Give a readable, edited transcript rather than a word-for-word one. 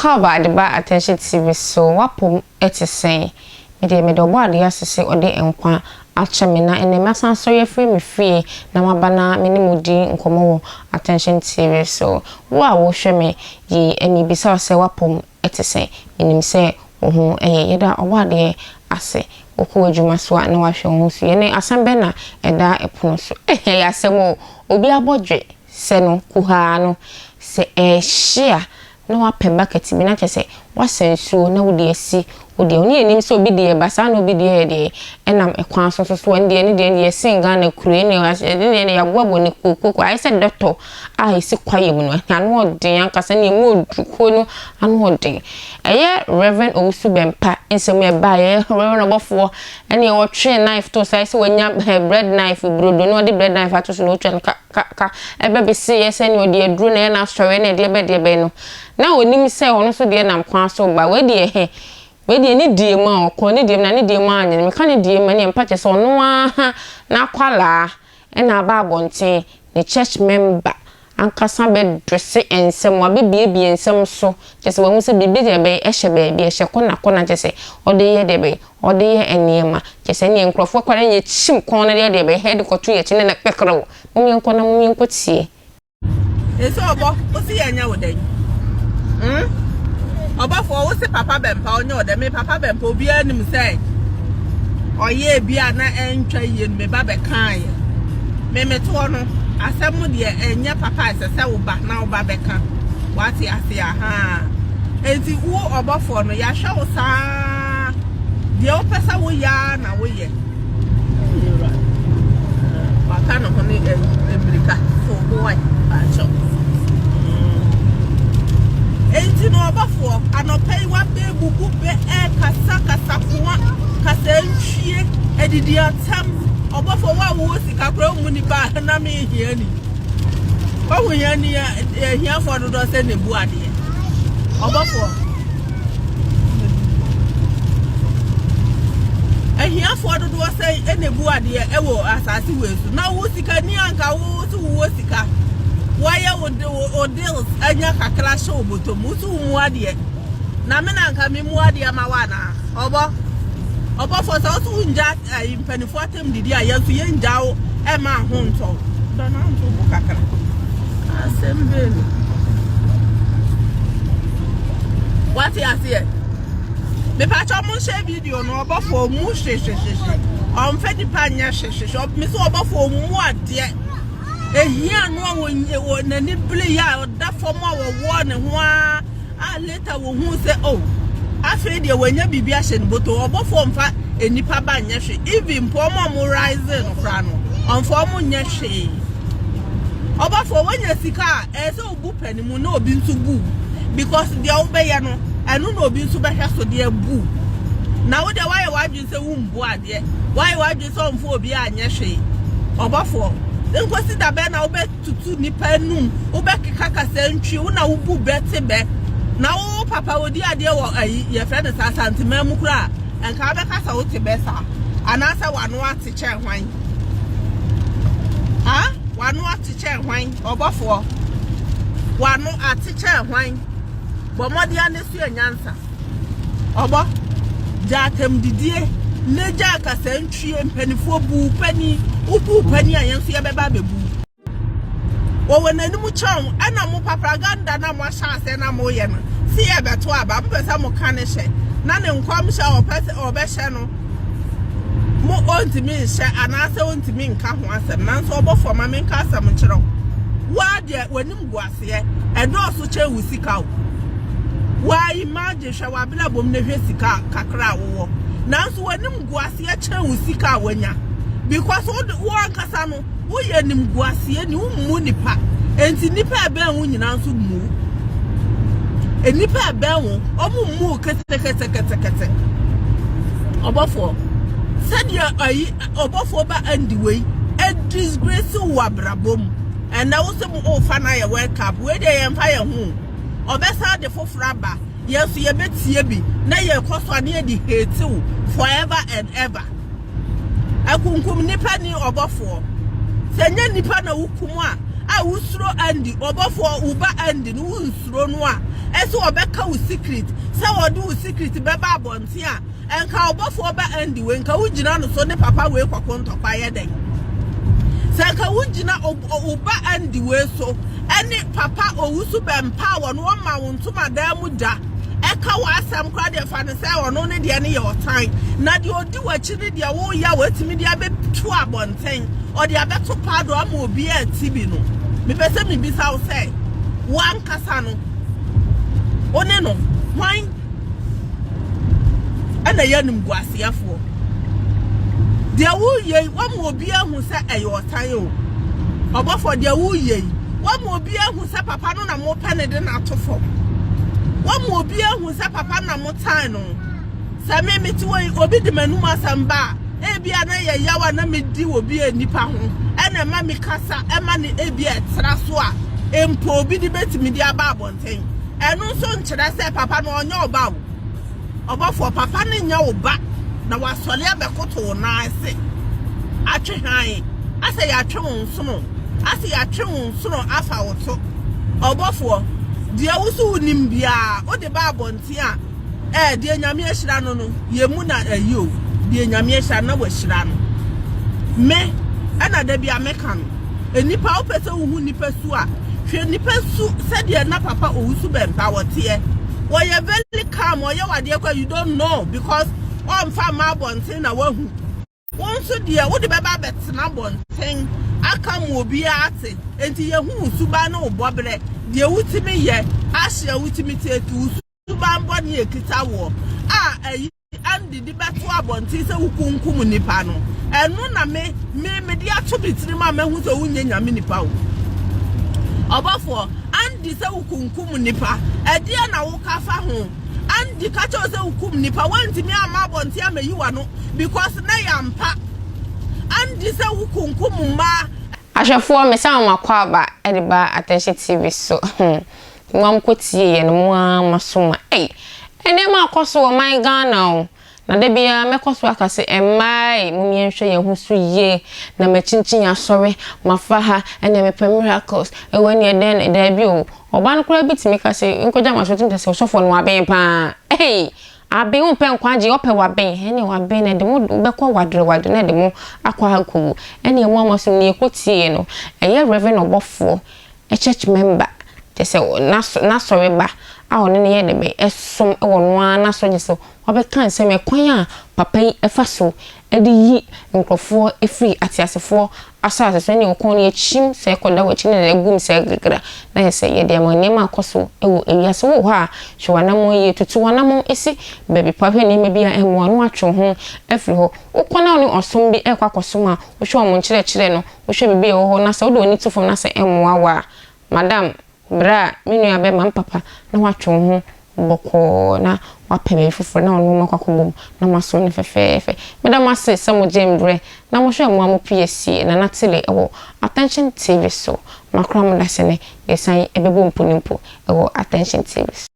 Akwaaba de ba Attention TV so, w'apom te sɛn? Me deɛ meda Ɔbɔadeɛ ase sɛ ɔde nkwa akyɛ me na ɛnnɛ masan asɔre afiri me fie na maba na me ne mo di nkɔmmɔ wɔ Attention TV so. Wo a wohwɛ me yi, mebisa wo sɛ w'apom te sɛn? Menim sɛ wo ho yɛ. Yɛda Ɔbɔadeɛ ase. Wokɔ w'adwuma so a na woahwɛ wo ho so yie. Ɛnnɛ asɛm bɛn na ɛda pono so? Ɛyɛ asɛm o! Obi abɔdwe sɛ no kuhaa no, sɛ ɛrehye a, na woapɛ bucket bi na kyerɛ sɛ woasa nsuo na wode asi wo deɛ. Wo ne yɛnim sɛ obi deɛ ba saa na obi deɛ yɛ deɛ ɛnam ɛkwan so nso so ɛno deɛ ɛno deɛ ɛno deɛ ɛsen Ghana kuro ɛne ɛne deɛ yɛaboaboa no kuo kuo ayɛ sɛ dɔtɔ a ɛsi kwaeɛ mu no ano ɔden ankasa ne ɛmu ɔduru kuo no ano ɔden. Ɛyɛ Rev. Owusu Bɛmpa nsɛm a ɛbaeɛ Rev. Ɔbɔfoɔ ɛne ɔtwee knife too so ayɛ sɛ wanya bread knife brodo na ɔde bread knife ato so na ɔtwa no ka ka ka ɛbɛ beseeɛ sɛ nea ɔde aduro na ɛyɛ n'asɔre na ɛdeɛ bɛ deɛ bɛn no na ɔnim sɛ ɔno nso deɛ nam kwan so ba wei deɛ he wei deɛ ne deɛ mu a ɔkɔ ne deɛ mu na ne deɛ mu anyɛ no meka ne deɛ mu ɛneɛ mpa kyɛ sɛ ɔno ara n'akwalaa ɛna aba abɔnten ne church member ankasa bɛ dresse nsɛm wabɛbiebie nsɛm so kyɛ sɛ wahu sɛ biribi deɛ bɛn ɛhyɛ baabi ɛhyɛ kɔna kɔna kyɛ sɛ ɔde yɛ deɛ bɛn Ɔde yɛ nneɛma. Kyerɛ sɛ ɛnneɛ nkurɔfoɔ koraa no yɛkyim kɔn no deɛ deɛ bɛhɛ de kɔto yɛn akyi ne na kpɛkrɛw. Mom yɛnkɔ na mom yɛnkɔ tie. Ese ɔbɔ wo se yɛnyɛ wo dɛn? Hmm? Ɔbɔfoɔ wo se papa bɛmpa ɔnyɛ wo dɛn? Me papa bɛmpa obiara nim sɛ ɔyɛ bi a na ɛntwa yie no me ba bɛkaeɛ. Me mete hɔ no asɛm deɛ ɛnyɛ papa ɛsɛ sɛ wo ba na wo ba bɛka. Wate ase ahaa. Enti wo ɔbɔfoɔ no yɛahwɛ wo saa Deɛ wopɛ sɛ woyɛ ara na woyɛ. Waka ne ho ne mmirika so boy akyɛw. Enti no ɔbɔfoɔ anɔpa yi wabɛ bubu bɛ ɛkasa kasakoa kasa ntwie adidi atam ɔbɔfoɔ wo a wowɔ sika koraa mu nipa a na mehia ni. Wahu hia ni ahiafoɔ dodoɔ sɛ na ebu adeɛ. Ɔbɔfoɔ. Ahiafoɔ dodoɔ sɛn na ebu adeɛ wɔ asase wei so na wo sika ni anka wo so wowɔ sika wɔayɛ wo wo deals anya kakra hyɛ wo bɔtɔ mu so wo mu adeɛ na me na anka me mu adeɛ ma wo anaa ɔbɔ ɔbɔfoɔ sɛ wo so wongya ayi mpanimfoɔ atɛm didi a yɛn nso yɛngya wo ɛma ho ntɔ wo dɔ na nto bo kakra asɛm bɛn ni wate aseɛ mepakyɛ ɔmo nhyɛ video no ɔbɔfoɔ ɔmu hwehwehwehwe ɔmfɛ nipa nyɛ hwehwehwɛ me sɛ ɔbɔfoɔ ɔmu adeɛ ehia no a wɔ n'ani bere yɛ a ɔda fam a wɔwɔ ne ho a A later wɔhuu sɛ oh afei deɛ wanya biribi ahyɛ ne bɔtɔ ɔbɔfoɔ mfa nnipa ba nyɛ hwee even mpo ɔmo a ɔmo rise no koraa no ɔmfa ɔmo nyɛ hwee ɔbɔfoɔ wanya sika a ɛyɛ sɛ obu pɛ ne mu na obi nso bu because deɛ wobɛyɛ no ɛno na obi nso bɛhwɛ so deɛ bu na wo deɛ woayɛ w'adwene sɛ wombu adeɛ woayɛ w'adwene sɛ ɔmfa obi anyɛ hwee ɔbɔfoɔ nkosi da bɛn na wobɛ tutu nnipa anum, wobɛkeka kasa ntwi, wo na wobu bɛ te bɛ. Na wo papa odi adeɛ wɔ ayi yɛfrɛ no saa Asanteman mu koraa a, nka wobɛka sɛ wote bɛ saa anaasɛ w'ano ate kyɛn hwan? Ha? W'ano ate kyɛn hwan? Ɔbɔfoɔ. W'ano ate kyɛn hwan? Bɔ mmɔden ara na sua nyansa. Ɔbɔ. Gya atɛmdidie na gya kasa ntwie. Mpanimfoɔ bu wo panin. Wobu wo panin a yɛn nso yɛbɛba abɛbu wo. Wɔwɔ n'anim kyɛn wo. Ɛna mo papraganda na moahyɛ aseɛ na moyɛ no se yɛbɛto aba. Mopɛ sɛ moka ne hyɛ na ne nkɔmhyɛ a ɔpɛ sɛ ɔbɛhyɛ no mo ɔntumi nhyɛ anaasɛ ɔntumi nka ho asɛm. Nanso ɔbɔfoɔ ma menka asɛm nkyerɛ wo. Woa deɛ w'anim gu aseɛ ɛdɔɔso kyɛn wo sika o. Woa imagine hwɛ w'abrabɔ mu na hwɛ sika kakra a wowɔ. Nanso w'anim gu aseɛ kyɛn wo sika a wanya. Because wo wo ankasa no woyɛ animguaseɛ ni wommu nipa. Enti nipa a ɛbɛn wo nyinaa nso mmu wo. Nnipa a ɛbɛn wo ɔmo mmu wo ketekete. Ɔbɔfoɔ sɛdeɛ ayi ɔbɔfoɔ ba Andy wei ɛdisgrace wo abrabɔ mu. Ɛnɛ wo sɛ mo ofa no ayɛ World Cup wei deɛ yɛmfa yɛn ho ɔbɛsan de foforɔ aba yɛn nso yɛbɛtie bi na yɛkɔ so a na yɛde hate wo forever and ever akunkum nipa ni ɔbɔfoɔ sɛ nyɛ nipa na wokum a a wosuro Andy ɔbɔfoɔ wo ba Andy no wonsuro no a Sɛ ɔbɛka wo secret, sɛ ɔde wo secret bɛba abɔnten a, nka ɔbɔfoɔ ba Andy wei, nka wogyina no so ne papa wei kɔko ntɔkwa yɛ dɛn? Sɛ nka wogyina wo ba Andy wei so ne papa Owusu Bɛmpa a wɔno ɔma wo ntomadan mu da ɛka w'asɛm koraa deɛ fa no sɛ ɔno ne deɛ no yɛ ɔtan na deɛ ɔdi w'akyi ne deɛ woyɛ a watumi de abɛtu abɔnten ɔde abɛto paado ama obiara ati bi no mepɛ sɛ mebisa wo sɛ W'ankasa no, wo ne no, hwan ɛna ɛyɛ animguaseɛfoɔ? Deɛ woyɛ yi, wɔma obi ahu sɛ ɛyɛ ɔtan o. Ɔbɔfoɔ, deɛ woyɛ yi, wɔma obi ahu sɛ papa no na mopɛ ne de no ato fam. Wɔma obi ahu sɛ papa no na motan no. Sɛ me mete hɔ yi, obi de m'anum asɛm ba a, ebia na ɛyɛ yaw a na medi wɔ bi a nnipa ho na ɛma mekasa ma no ebia ɛtra so a mpo obi de betumi de aba abɔnten. Ɛno nso nkyerɛ sɛ papa no ɔnyɛ wo ba o. Ɔbɔfoɔ, papa no nyɛ wo ba na wasɔre abɛkoto wo nan ase atwe hann, asɛ yɛatwe wo nsono, asɛ yɛatwe wo nsono afa wo to. Ɔbɔfoɔ, deɛ wo so wonim biara, wode ba abɔnten a, Eh, deɛ Nyame ahyira no no, yɛn mu na ayi o. Deɛ Nyame ahyira no, na wahyira no. Me, ɛna da bi a meka no, nnipa wopɛ sɛ wohu nnipa su a, hwɛ nnipa su sɛdeɛ na papa owusu bɛmpa wɔteɛ. Wɔyɛ very calm, ɔyɛ wadeɛ kwa, you don't know because ɔmfa mma abɔnten na wahu. Wo nso deɛ, wode bɛba abɛtena abɔnten aka ma obiara ate. Enti yɛhu wo suban ne wo bɔberɛ, deɛ wotumi yɛ, ahye a wotumi take, wo suban bɔne a ɛkita woɔ a ayi Andy de bɛto abɔnten sɛ wokunkum nnipa no. Ɛno na me, me, mede ato me tirim a mahu sɛ wonyɛ Nyame nipa o. Ɔbɔfoɔ, Andy sɛ wokunkum nnipa, ɛdeɛn na woka fa ho? Andy ka kyerɛ wo sɛ wokum nnipa, woantumi amma abɔnten ammɛyi w'ano because na ɛyɛ ampa. Andy sɛ wokunkum mmaa. Ahwɛfoɔ me san mo akwaaba de ba Atɛnhye TV so hmm mo a mokɔ tie yɛ no mo ara mo aso ma ei nneɛma akɔ so wɔ man Ghana o na da biara mɛkɔ so aka sɛ mmaa ei mom yɛnhwɛ yɛn ho so yie na makyinkyin asɔre mafa ha ɛneɛ mepɛ miracles ɛwɔ ɛneɛ dɛn na daabi o Ɔbaa no koraa bi tumi ka sɛ, Nkɔgya m'aso tumi ka sɛ, Ɔsɔfoɔ no waben paa. Ei! Aben, wompɛ nkwagye, ɔpɛ waben. Ɛnneɛ waben na ɛde mo bɛkɔ wadere wadere na ɛde mo akɔ akɔwu. Ɛnneɛ mo a moasom no yɛkɔtieɛ no, ɛyɛ Rev. Ɔbɔfoɔ, church member, kyerɛ sɛ n'asɔre ba a ɔne no yɛ dɛbɛn, ɛsom wɔ ɔno ara n'asɔre, kyerɛ sɛ wabɛka nsɛm, ɛkwan a papa yi fa so de yi nkurɔfoɔ firi ateasefoɔ asase so, ɛne ɔkɔn no yɛkyim sɛ kɔda w'akyi na yɛgum sɛ gegra na yɛ sɛ yɛde ama nneɛma akɔ so wɔ ewiase. Wowɔ hɔ a, hwɛ w'anammɔn yie, tutu w'anammɔn si baabi pa, hwɛ nneɛma bi a ɛmmoa na woatwe wo ho afiri hɔ. Wokɔ na wo ne ɔsom bi rekɔ akɔsom a, wohwɛ wɔn nkyerɛkyerɛ no, wohwɛ biribi a ɛwɔ hɔ na sɛ wode w'ani to fam na sɛ ɛmmoa wo a, madam, Bra, me nua bɛma me papa na woatwe wo ho bɔkɔɔ na woapɛ baabi foforɔ na ɔne wo makɔ akɔbom na moasom no fɛfɛɛfɛ. Meda mo ase sɛ mogye mberɛ na mohwɛ mmoa mo piesie Nana Tele wɔ Attention TV so. Makora mo dasene yɛsan bɛbɔ mpo ne mpo wɔ Attention TV so.